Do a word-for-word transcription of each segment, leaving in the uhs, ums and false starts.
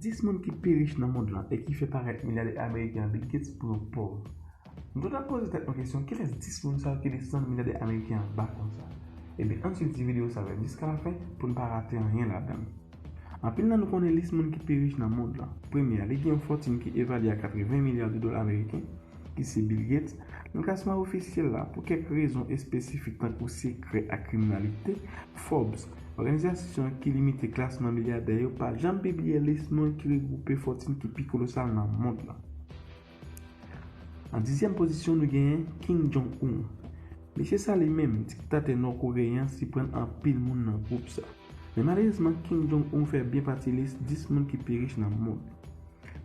Dis moun ki pi rich nan mond lan e ki fè parèt milyadè ameriken an Bill Gates pou yon pòv. Nou tout ap poze tèt nou kesyon, kilès dis moun sa yo ki desann milyadè ameriken an ba konsa? Ebyen, ann swiv ti videyo sa avè m jiska lafen pou n pa rate anyen ladan l. Anpil nan nou konnen lis moun ki pi rich nan mond lan. Premye a, li gen yon fòtin ki evalye a katreven milya de dola ameriken, ki se Bill Gates. Nan klasman ofisyèl la, pou kèk rezon espesifik tankou sekrè ak kriminalite, Forbes, òganizasyon ki limite klasman milyadè yo, pa janm pibliye lis moun ki regwoupe fòtin ki pi kolosal nan mond lan. An dizyèm pozisyon, nou genyen Kim Jong-un. Mesye sa li menm, diktatè nò-koreyen an, siprann anpil moun nan gwoup sa. Men malerezman, Kim Jong-un fè byen pati lis dis moun ki pi rich nan mond.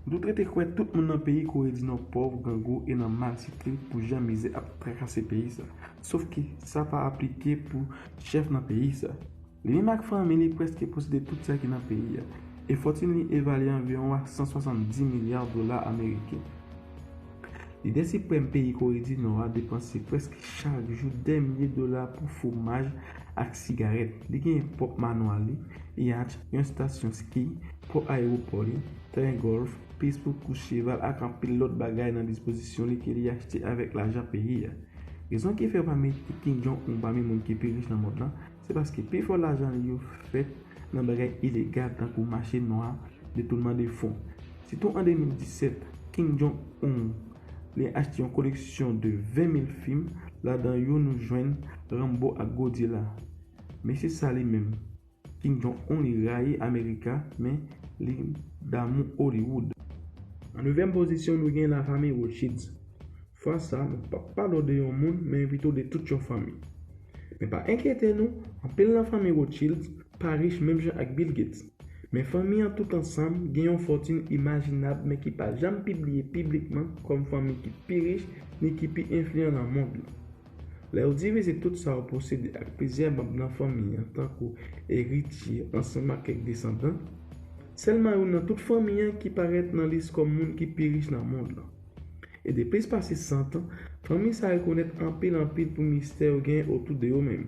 Nou tout rete kwè tout moun nan peyi Kore di Nò pòv, grangou e nan malsite pou jan mizè ap trakase peyi sa. Sòf ke sa pa aplike pou chèf nan peyi sa. Li menm ak fanmi li prèske posede tout sa ki nan peyi a, e fòtin li evalye anviwon a san swasanndis milya dola ameriken. Lidè siprèm peyi Kore di Nò a depanse prèske chak jou dè milye dola pou fwomaj ak sigarèt. Li genyen pwòp manwa li, yach, yon estasyon ski, pwòp ayewopò li, teren gòlf, pis pou kous cheval ak anpil lòt bagay nan dispozisyon li ke li achte avèk lajan peyi a. Rezon ki fè yo pa mete Kim Jong-un pami moun ki pi rich nan mond lan, se paske pifò lajan li yo fèt nan bagay ilegal tankou mache nwa, detounman de fon. Sitou an de mil disèt, Kim Jong-un li achte yon koleksyon de ven mil fim, ladan yo nou jwenn Rambo ak Godzilla. Mesye sa li menm, Kim Jong-un, li rayi Amerika, men li damou Hollywood. An nevyèm pozisyon, nou gen lafanmi Rothschild. Fwa sa, nou p ap pale de yon moun, men pito de tout yon fanmi. Men pa enkyete nou, anpil nan fanmi Rothschild pa rich menm jan ak Bill Gates. Men fanmi an tout ansanm gen yon fòtin imajinab, men ki pa janm pibliye piblikman kòm fanmi ki pi rich ni ki pi enfliyan nan mond lan. Lè yo divize tout sa yo posede ak plizyè manm nan fanmi an tankou eritye ansanm ak kèk desandan, sèlman youn nan tout fanmi an ki parèt nan lis kòm moun ki pi rich nan mond lan. E de plis pase san tan, fanmi sa rekonèt anpil anpil pou mistè yo genyen otou de yo menm.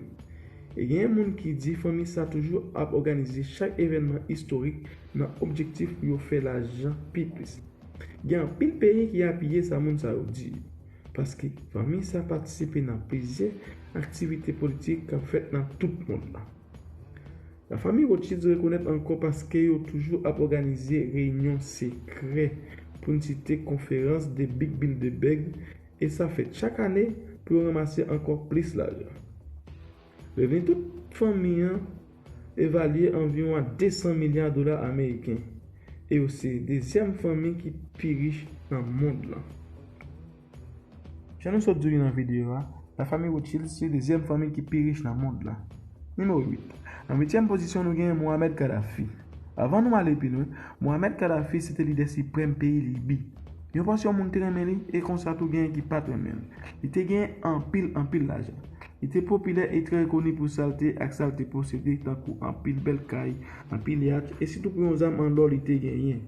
E genyen moun ki di fanmi sa toujou ap òganize chak evènman istorik nan objektif pou yo fè lajan pi plis. Gen anpil peyi ki apiye sa moun sa yo di, paske fanmi sa patisipe nan plizyè aktivite politik k ap fèt nan tout mond lan. Lafanmi Rothschild rekonèt ankò paske yo toujou ap òganize reyinyon sekrè, pou n site konferans de Big Bilderberg, e sa fèt chak ane pou yo ranmase ankò plis lajan. Revni tout fanmi an evalye anviwon a de san milya dola ameriken, e yo se dezyèm fanmi ki pi rich nan mond lan. Jan nou sot di w nan videyo a, lafanmi Rothschild se dezyèm fanmi ki pi rich nan mond lan. Nimewo uit. Nan uityèm pozisyon, nou genyen Mohamed Kadhafi. Anvan nou ale pi lwen, Mohamed Kadhafi se te lidè siprèm peyi Libi. Yon pòsyon moun te renmen li, e konsa tou genyen ki pa t renmen l. Li te genyen anpil, anpil lajan. Li te popilè e trè koni pou sa l te ak sa l te posede, tankou anpil bèl kay, anpil yach, e sitou pou yon zam an lò li te genyen.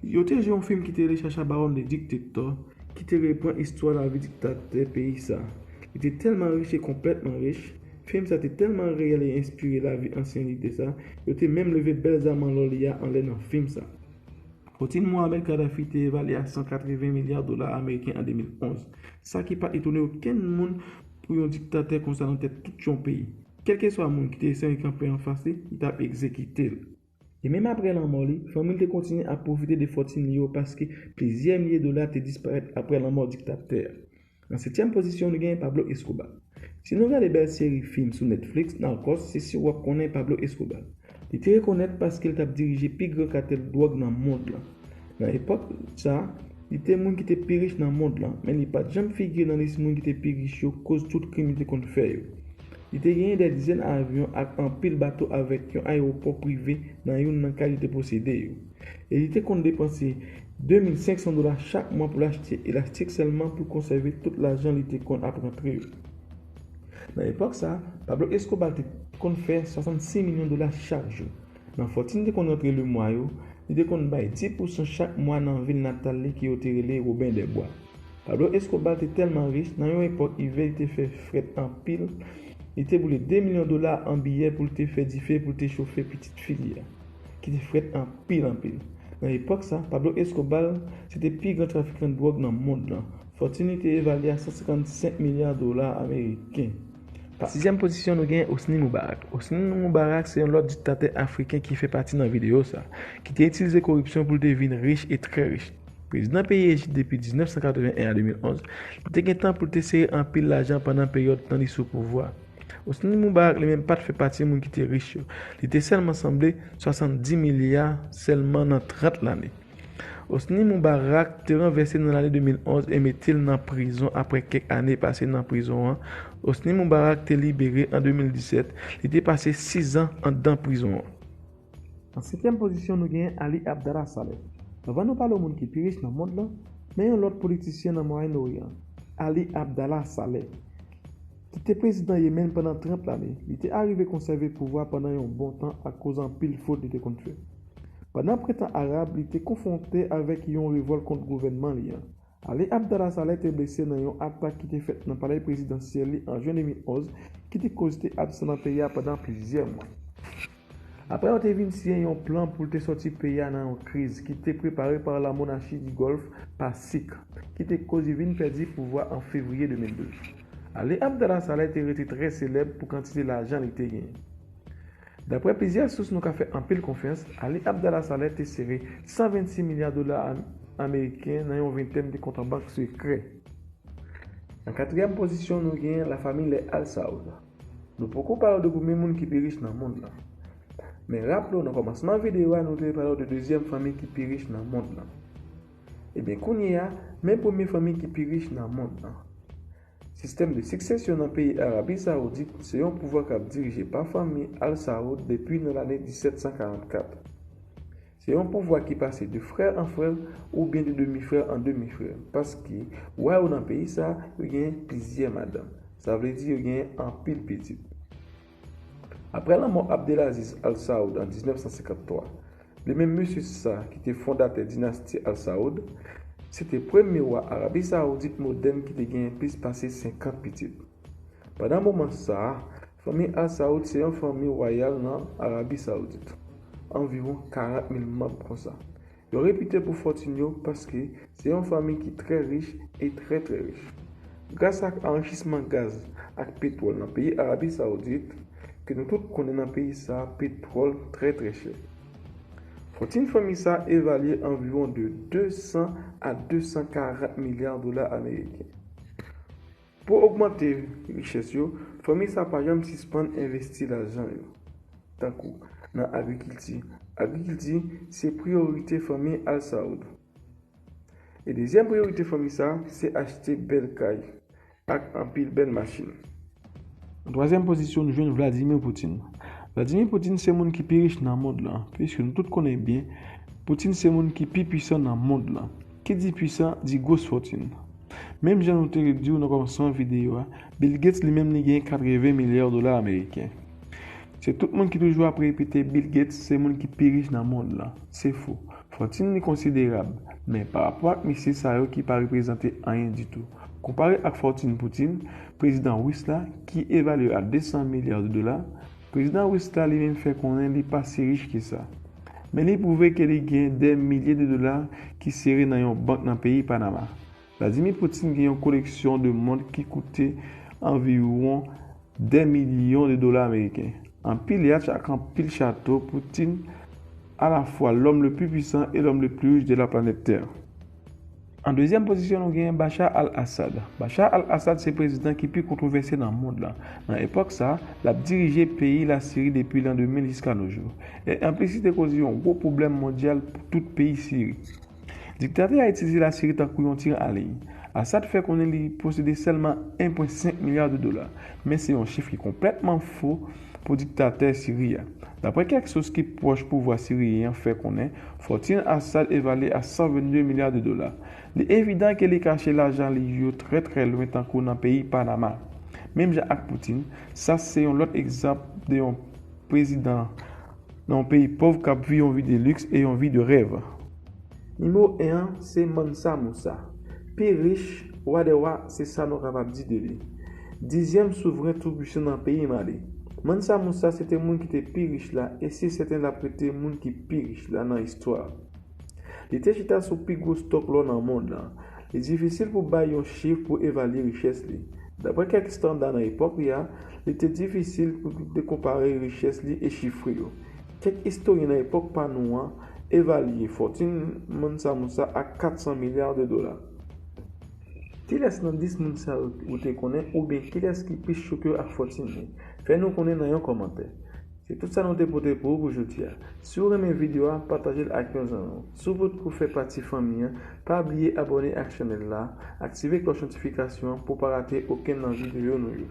Yo te jwe yon fim ki te rele Sacha Baron the Dictator, ki te repran istwa lavi diktatè peyi sa. Li te tèlman rich e konplètman rich, fim sa te tèlman reyèl e enspire lavi ansyen lidè sa, yo te menm leve bèl zam an lò li a anlè nan fim sa. Fòtin Mohamed Kadhafi te evalye a san katreven milya dola ameriken an de mil onz, sa ki pa etone okenn moun pou yon diktatè konsa nan tèt tout yon peyi. Kèlkeswa moun ki te eseye kanpe anfas li, li t ap egzekite l. E menm apre lanmò li, fanmi l te kontinye ap pwofite de fòtin li yo paske plizyè milye dola te disparèt apre lanmò diktatè a. Nan setyèm pozisyon, nou genyen Pablo Escobar. Si nou gade bèl seri fim sou Netflix, Narcos, se si w ap konnen Pablo Escobar. Li te rekonèt paske l t ap dirije pi gran katèl dwòg nan mond lan. Nan epòk sa, li te moun ki te pi rich nan mond lan, men li pa t janm figire nan lis moun ki te pi rich yo koz tout krim li te konn fè yo. Li te genyen dè dizèn avyon ak anpil bato avèk yon ayewopò prive nan youn nan kay li te posede yo. E li te konn depanse de mil senk san dola chak mwa pou l achte elastik sèlman pou konsève tout lajan li te konn ap rantre yo. Nan epòk sa, Pablo Escobar te konn fè swasannsis milyon dola chak jou. Nan fòtin li te konn rantre lemwa yo, li te konn bay dis pousan chak mwa nan vil natal li ke yo te rele Robin des Bois. Pablo Escobar te tèlman rich, nan yon epòk ivè li te fè frèt anpil, li te boule de milyon dola an biyè pou l te fè dife pou l te chofe pitit fi li a, ki te frèt anpil anpil. Nan epòk sa, Pablo Escobar se te pi gran trafikan dwòg nan mond lan. Fòtin li te evalye a san senkannsenk milya dola ameriken. Sizyèm pozisyon, nou gen Hosni Mubarak. Hosni Mubarak se yon lòt diktatè afriken ki fè pati nan videyo sa, ki te itilize koripsyon pou l te vin rich e trè rich. Prezidan peyi Ejip depi diznèf san katreven en a de mil onz, li te gen tan pou l te sere anpil lajan pandan peryòd tan li sou pouvwa. Hosni Mubarak li menm pa t fè pati moun ki te rich yo. Li te sèlman sanble swasanndis milya sèlman nan trant lane. Hosni Mubarak te ranvèse nan lane de mil onz e mete l nan prizon apre kèk ane pase nan prizon an. Hosni Mubarak te libere an de mil disèt. Li te pase sis an anndan prizon an. An senkyèm pozisyon, nou genyen Ali Abdallah Saleh. Anvan nou pale moun ki pi rich nan mond lan, men yon lòt politisyen nan Mwayen Oryan, Ali Abdallah Saleh, ki te prezidan Yemen pandan trant lane. Li te arive konsève pouvwa pandan yon bon tan akoz anpil fwod li te konn fè. Pandan prentan arab, li te konfwonte avèk yon revòlt kont gouvènman li an. Ali Abdallah Saleh te blese nan yon atak ki te fèt nan palè prezidansyèl li an jen de mil onz, ki te koz li te absan nan peyi a pandan plizyè mwa. Apre yo te vin siyen yon plan pou l te sòti peyi a nan yon kriz ki te prepare pa la monachi di Gòlf Pasik, ki te koz li vin pèdi pouvwa an fevriye de mil douz. Ali Abdallah Saleh te rete trè selèb pou kantite lajan li te genyen. Daprè plizyè sous nou ka fè anpil konfyans, Ali Abdallah Saleh te sere san vennsis milya dola am-, ameriken nan yon ventèn de kont an bank sekrè. Nan katriyèm pozisyon, nou gen lafanmi lè Al Saud. Nou poko pale w de premye moun ki pi rich nan mond lan. Men raple w, nan kòmansman videyo a, nou te pale w de dezyèm fanmi ki pi rich nan mond lan. Ebyen, kounye a, men premye fanmi ki pi rich nan mond lan. Sistèm de siksesyon nan peyi Arabi Saoudit se yon pouvwa k ap dirije pa fanmi Al Saud depi nan lane disèt san karannkat. Se yon pouvwa ki pase de frè an frè oubyen de demi frè an demi frè, paske wa yo nan peyi sa, yo gen plizyè madanm. Sa vle di yo gen anpil pitit. Apre lanmò Abdelaziz Al Saud an diznèf san senkanntwa, li menm mesye sa ki te fondatè dinasti Al Saud, se te premye wa Arabi Saoudit modèn ki te genyen plis pase senkant pitit. Pandan moman sa a, fanmi Al Saud se yon fanmi wayal nan Arabi Saoudit, anviwon karant mil manm konsa. Yo repite pou fòtin yo paske se yon fanmi ki trè rich e trè, trè rich. Gras ak anrichisman gaz ak petwòl nan peyi Arabi Saoudit, ke nou tout konnen nan peyi sa, petwòl trè, trè chè. Fòtin fanmi sa evalye anviwon de de san a de san karant milya dola ameriken. Pou ogmante richès yo, fanmi sa pa janm sispann envesti lajan yo, tankou nan agrikilti. Agrikilti se priyorite fanmi Al Saud. E dezyèm priyorite fanmi sa, se achte bèl kay ak anpil bèl machin. An twazyèm pozisyon, nou jwenn Vladimir Putin. Vladimir Putin se moun ki pi rich nan mond lan, piske nou tout konnen byen, Putin se moun ki pi pwisan nan mond lan. Ki di pwisan, di gwos fòtin. Menm jan nou te di w nan kòmansman videyo a, Bill Gates li menm li gen katreven milya dola ameriken. Se tout moun ki toujou ap repete Bill Gates se moun ki pi rich nan mond lan. Se fo. Fòtin li konsiderab, men pa rapò ak mesye sa yo ki pa reprezante anyen ditou. Konpare ak fòtin Putin, prezidan ris la, ki evalye a de san milya de dola, prezidan ris la li menm fè konnen li pa si rich ke sa. Men li pwouve ke li gen dè milye de dola ki sere nan yon bank nan peyi Panama. Vladimir Putin gen yon koleksyon de mont ki koute anviwon dè milyon de dola ameriken. Anpil yatch ak anpil chato, Putin alafwa l'homme le plus puissant et l'homme le plus riche de la planète Terre. An dezyèm pozisyon, nou genyen Bashar al-Assad. Bashar al-Assad se prezidan ki pi kontwovèse nan mond lan. Nan epòk sa, l ap dirije peyi Lasiri depi lan de mil jiska no jou. E anplis, li te koze yon gwo pwoblèm mondyal pou tout peyi Siri. Diktatè a itilize Lasiri tankou yon tiran a liy. Assad fè konnen li posede sèlman en pwen senk milya de dola, men se yon chif ki konplètman fo pou diktatè Siri a. Daprè kèk sous ki pwòch pouvwa siriyen an fè konnen, fòtin Assad evalye a san vennde milya de dola. Li evidan ke li kache lajan li yo trè, trè lwen, tankou nan peyi Panama. Menm jan ak Putin, sa se yon lòt egzanp de yon prezidan nan yon peyi pòv k ap viv yon vi de liks e yon vi de rèv. Nimewo en an, se Mansa Musa. Pi rich, wa dè wa, se sa nou kapab di de li. Dizyèm souvren tou pwisan nan peyi Mali. Mansa Musa se te moun ki te pi rich la, e se sèten l ap rete moun ki pi rich la nan istwa. Li te chita sou pi gwo stòk lò nan mond lan. Li difisil pou bay yon chif pou evalye richès li. Dapre kèk estanda nan epòk li a, li te difisil pou te konpare richès li e chifre yo. Kèk istoryen nan epòk pa nou an evalye fòtin Mansa Musa a kat san milya de dola. Kilès nan dis moun sa yo ou te konnen, oubyen kilès ki pi choke w ak fòtin li? Fè nou konnen nan yon kòmantè. Se tout sa nou te pote pou ou pou jodi a. Si w renmen videyo a, pataje l ak yon zanmi w. Si w potko fè pati fanmi an, pa bliye abòne ak chanèl la, aktive klòch notifikasyon an pou w pa rate okenn nan videyo nou yo.